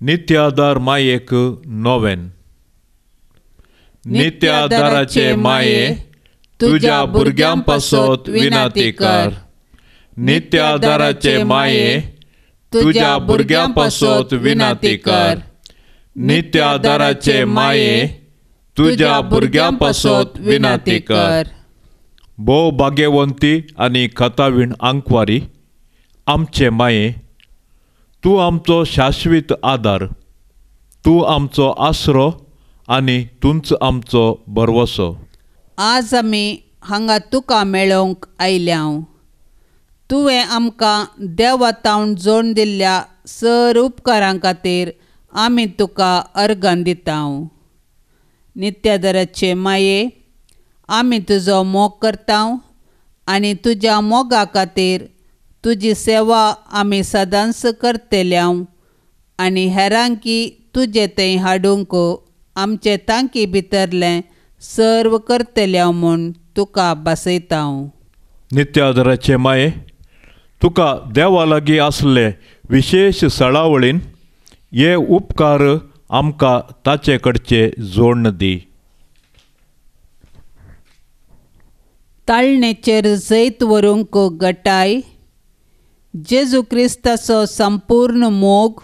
नित्याधार मायेक नोवेन. नित्याधाराचे माये, तुज्या भुरग्यां पासत विनंती कर. नित्याधाराचे माये, तुज्या भुरग्यां पासत विनंती कर. नित्याधाराचे माये, तुज्या भुरग्यां पासत विनंती कर. भोव भाग्यवंती आनी खतावीण आंकवारी आमचे माये, तूं आमचो शाश्वीत आदार, तूं आमचो आसरो आनी तूंच आमचो भरवसो. आज आमी हांगा तुका मेळोवंक आयल्या. तुवें आमकां देवा तावन जोड दिल्ल्या सर उपकारां खातीर आमी तुका अर्गां दिता. नित्यादराचे माये, आमी तुजो मोग करता आनी तुज्या मोगा खातीर तुजी सेवा आमी सदांच करतल्या आनी हेरांकी तुजे थंय हाडूंक आमचे तांकी भितरलें सर्व करतल्या म्हूण तुका बसयता. नित्यादराचे माये, तुका देवा लागीं आसले विशेश सळावळीन हे उपकार आमकां ताचे कडचे जोडण दी. ताळणेचेर जैत व्हरूंक गटाय, जेजू क्रिस्ताचो संपूर्ण मोग,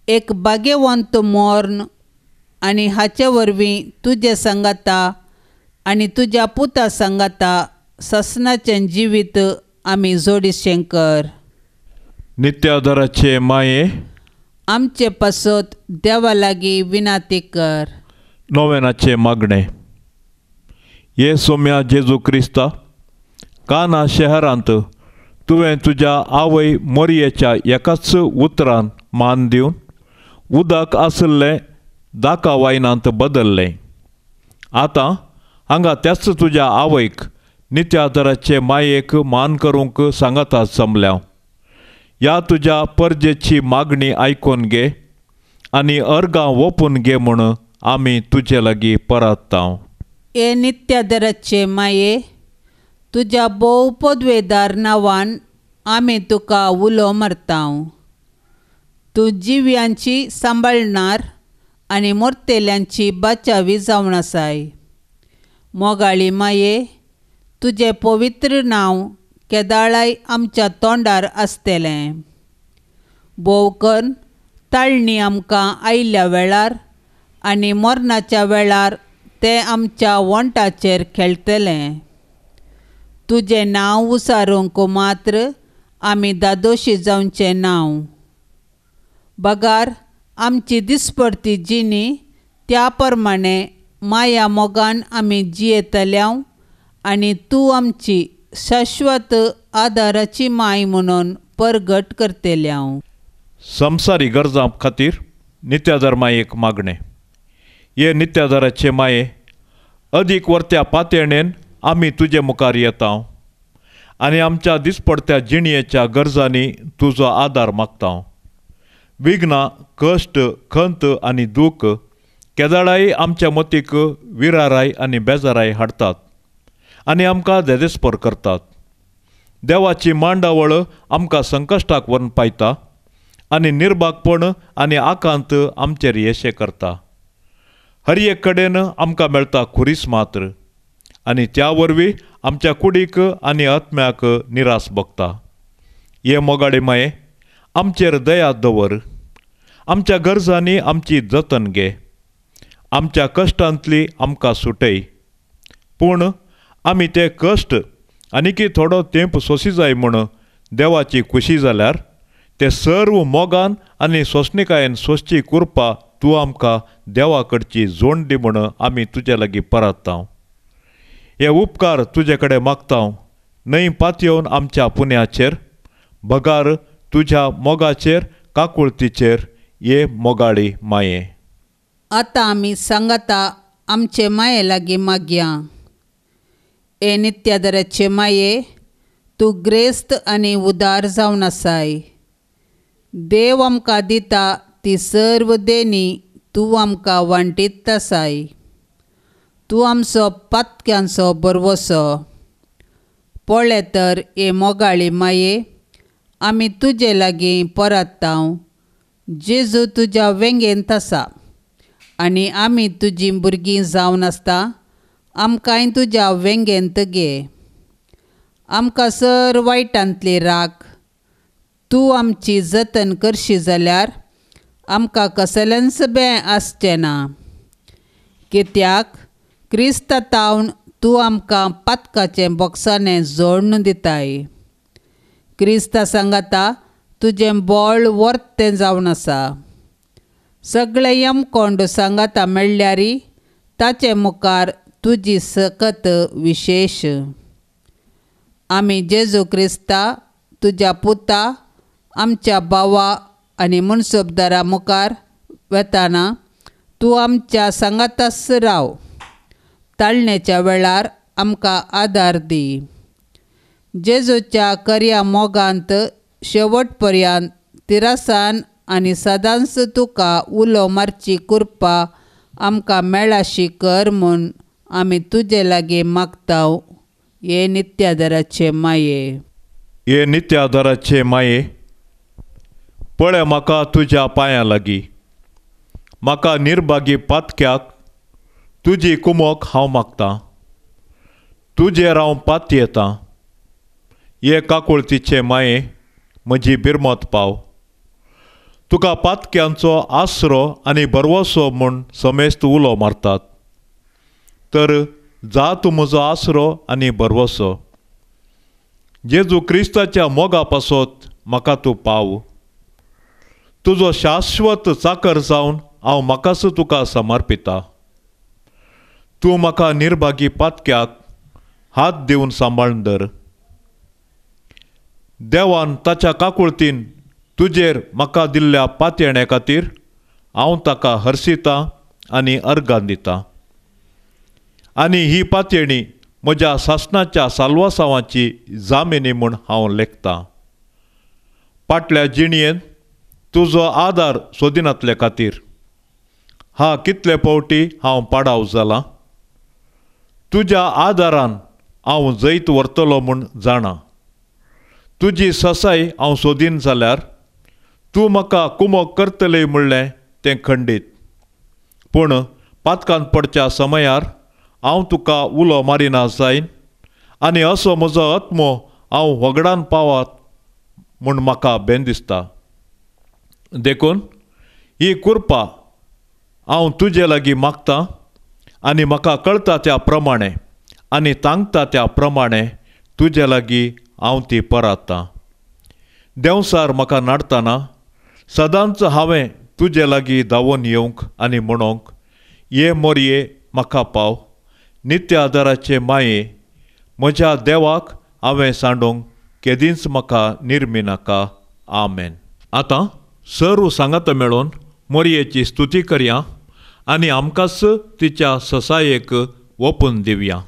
एक भाग्यवंत मर्ण आनी हाचे वरवीं तुजे सांगाता आनी तुज्या पुता सांगाता ससनाचें जिवीत आमी जोडिशें कर. नित्याधाराचे माये, आमचे पासत देवा लागीं विनंती कर. नोवेनाचें मागणें. हे सोम्या जेजू क्रिस्ता, काना शहरांत तुवें तुज्या आवय मोरयेच्या एकाच उतरान मान दिवन उदक आशिल्लें दाका वायनांत बदल्लें. आतां हांगा त्याच तुज्या आवयक नित्याधाराचे मायेक मान करूंक सांगाता जमल्या. ह्या तुज्या परजेची मागणी आयकून घे आनी अर्गां ओपून घे म्हूण आमी तुजे लागीं परतता. हे नित्यादराचे माये, तुज्या भोव पदवेदार नांवान आमी तुका उलो मारता. तूं जिव्यांची सांबाळणार आनी मोरतेल्यांची बाचावी जावन आसाय. मोगाळी माये, तुजें पवित्र नांव केदाळाय आमच्या तोंडार आसतलें. भोव करून ताळणी आमकां आयिल्ल्या वेळार आनी मरणाच्या वेळार तें आमच्या वोंटाचेर खेळटलें. तुजें नांव उसारूंक मात्र आमी दादोशी जावचें नांव, बगार आमची दिसपडती जिणी त्या प्रमाणे माया मोगान आमी जियेतल्या आनी तूं आमची शाश्वत आदाराची माय म्हणून परगट करतल्या. संवसारी गरजां खातीर नित्याधार मायेक मागणें. हे नित्याधाराचे माये, अदीक वर्त्या पातयेणेन आमी तुजे मुखार येता आनी आमच्या दिसपडत्या जिणयेच्या गरजांनी तुजो आदार मागता. विघ्नां, कश्ट, खंत आनी दूख केदाळाय आमच्या मतीक विराराय आनी बेजाराय हाडटात आनी आमकां देदेस्पर करतात. देवाची मांडावळ आमकां संकश्टाक व्हरून पायता आनी निर्भागपण आनी आकांत आमचेर येशे करता. हर एक कडेन आमकां मेळटा खुरीस मात्र आनी त्या वरवीं आमच्या कुडीक आनी आत्म्याक निरास भोगता. हे मोगाळे माये, आमचेर दया दवर. आमच्या गरजांनी आमची जतन घे. आमच्या कश्टांतली आमकां सुटय. पूण आमी ते कश्ट आनीकी थोडो तेंप सोंशी जाय म्हूण देवाची खुशी जाल्यार ते सर्व मोगान आनी सोंसणिकायेन सोंसची कृपा तूं आमकां देवा कडची जोड दी म्हूण आमी तुजे लागीं परतता. हे उपकार तुजे कडेन मागता न्हय पातयेवन आमच्या पुण्याचेर, बगार तुज्या मोगाचेर, काकुळतीचेर. हे मोगाळी माये, आतां आमी सांगाता आमचे माये लागीं मागया. हे नित्यादराचे माये, तूं ग्रेस्त आनी उदार जावन आसाय. देव आमकां दिता ती सर्व देणी तूं आमकां वांटीत आसाय. तूं आमचो पातक्यांचो भरवसो. पळय तर हे मोगाळी माये, आमी तुजे लागीं परतता. जेजू तुज्या वेंगेंत आसा आनी आमी तुजीं भुरगीं जावन आसता आमकांय तुज्या वेंगेंत घे. आमकां सर वायटांतली राख. तूं आमची जतन करशी जाल्यार आमकां कसलेंच बें आसचें ना. कित्याक क्रिस्ता तावन तूं आमकां पातकाचें बोक्साणें जोडून दिताय. क्रिस्ता सांगाता तुजें बळ वर्तें जावन आसा. सगळें यमकोंड सांगाता मेळ्ळ्यारी ताचे मुखार तुजी सकत विशेश. आमी जेजू क्रिस्ता तुज्या पुता आमच्या भावा आनी मनसोबदारा मुखार वेताना तूं आमच्या सांगाताच राव. ताळण्याच्या वेळार आमकां आदार दी. जेजूच्या करया मोगांत शेवट पर्यंत तिरासान आनी सदांच तुका उलो मारची कृपा आमकां मेळाशी कर म्हूण आमी तुजे लागीं मागताव. हे नित्यादाराचे माये. हे नित्यादाराचे माये, पळय म्हाका तुज्या पांयां लागीं. म्हाका निर्भागी पातक्याक तुजी कुमोक हांव मागतां. तुजेर हांव पातयेतां. हे काकुळतीचे माये, म्हजी बिरमत पाव. तुका पातक्यांचो आसरो आनी भरवसो म्हूण समेस्त उलो मारतात. तर जा तूं म्हजो आसरो आनी भरवसो. जेजू क्रिस्ताच्या मोगा पासत म्हाका तूं पाव. तुजो शाश्वत चाकर जावन हांव म्हाकाच तुका समर्पिता. तूं म्हाका निर्भागी पातक्याक हात दिवन सांबाळून धर. देवान ताच्या काकुळतीन तुजेर म्हाका दिल्ल्या पातयेण्या खातीर हांव ताका हर्शितां आनी अर्गां दितां. आनी ही पातयेणी म्हज्या सासणाच्या साल्वासांवाची जामिनी म्हूण हांव लेखतां. फाटल्या जिणयेंत तुजो आदार सोदिनातले खातीर हा कितले फावटी हांव पाडाव जालां. तुज्या आदारान हांव जैत व्हरतलो म्हूण जाणा. तुजी ससाय हांव सोदीन जाल्यार तूं म्हाका कुमोक करतले म्हणलें तें खंडीत. पूण पातकांत पडच्या समयार हांव तुका उलो मारिना जायन आनी असो म्हजो आत्मो हांव व्हगडान पावात म्हूण म्हाका बेन दिसता. देखून ही कृपा हांव तुजे लागीं मागतां आनी म्हाका कळटा त्या प्रमाणें आनी तांकता त्या प्रमाणें तुजे लागीं हांव ती परातां. देंवसार म्हाका नाडतना सदांच हांवें तुजे लागीं धांवून येवंक आनी म्हणोंक, ये मोरये म्हाका पाव. नित्य आदाराचे माये, म्हज्या देवाक हांवें सांडूंक केदींच म्हाका निर्मिनाका. आमेन. आतां सर्व सांगात मेळोवन मोरयेची स्तुती करया आनी आमकांच तिच्या ससायेक ओपून दिवया.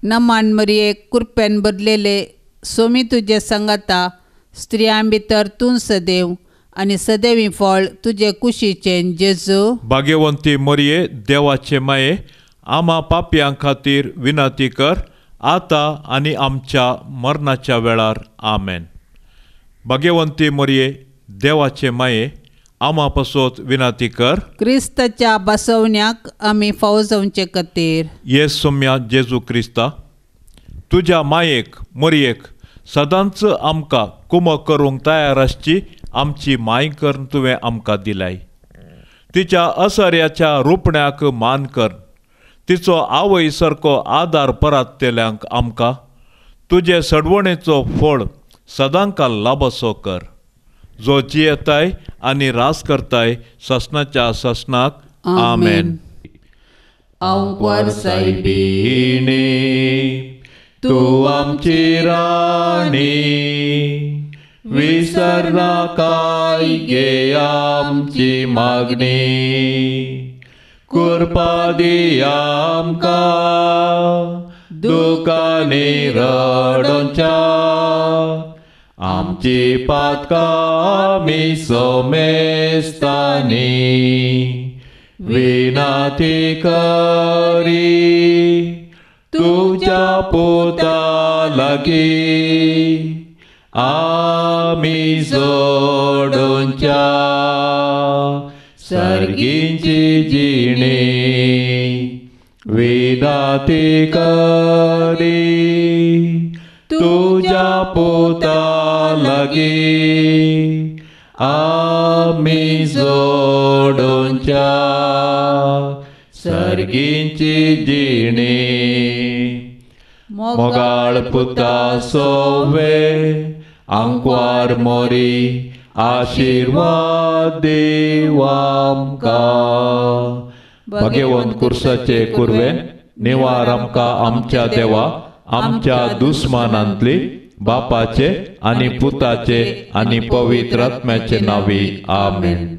नमान मरये, कुरप्यान बदलेले सोमी तुजे सांगाता. स्त्रियां भितर तूं सदैव आनी सदैवी फळ तुजे कुशीचें जेजू. भाग्यवंती मरये, देवाचे माये, आमा पापयां खातीर विनंती कर आतां आनी आमच्या मरणाच्या वेळार. आमेन. भाग्यवंती मरये, देवाचे माये, आमा पासत विनंती कर. क्रिस्ताच्या बसवण्याक आमी फावो जावचे खातीर. येस सोम्या जेजू क्रिस्ता, तुज्या मायेक मरयेक सदांच आमकां कुमक करूंक तयार आसची आमची माय करून तुवें आमकां दिलाय. तिच्या असऱ्याच्या रुपण्याक मान कर. तिचो आवय सारको आदार परातल्यांक आमकां तुजे सडवणेचो फळ सदांकाल लाभसो कर. जो जियेताय आनी रास करताय ससनाच्या ससनाक. आमेन. सायबिणी तूं आमची राणी, विसरनाकाय गे आमची मागणी. कृपा दी आमकां दुकांनी रडोवच्या, आमची पातकां आमी सोमेस्तांनी विनंती करी तुज्या पुता लागीं. आमी जोडूंच्या सर्गींची जिणी विदाती करी तुज्या पुता लागीं आमी जोडूंच्या सर्गींची जिणी. मोगाळ पुता सोवे आंकवार मोरी आशिर्वाद देव आमकां. भगवंत कुर्साचे कुर्वेन निवार आमकां आमच्या देवा आमच्या दुस्मानांतली बापाचे आनी पुताचे आनी पवित्र आत्म्याचे नांवी आमेन.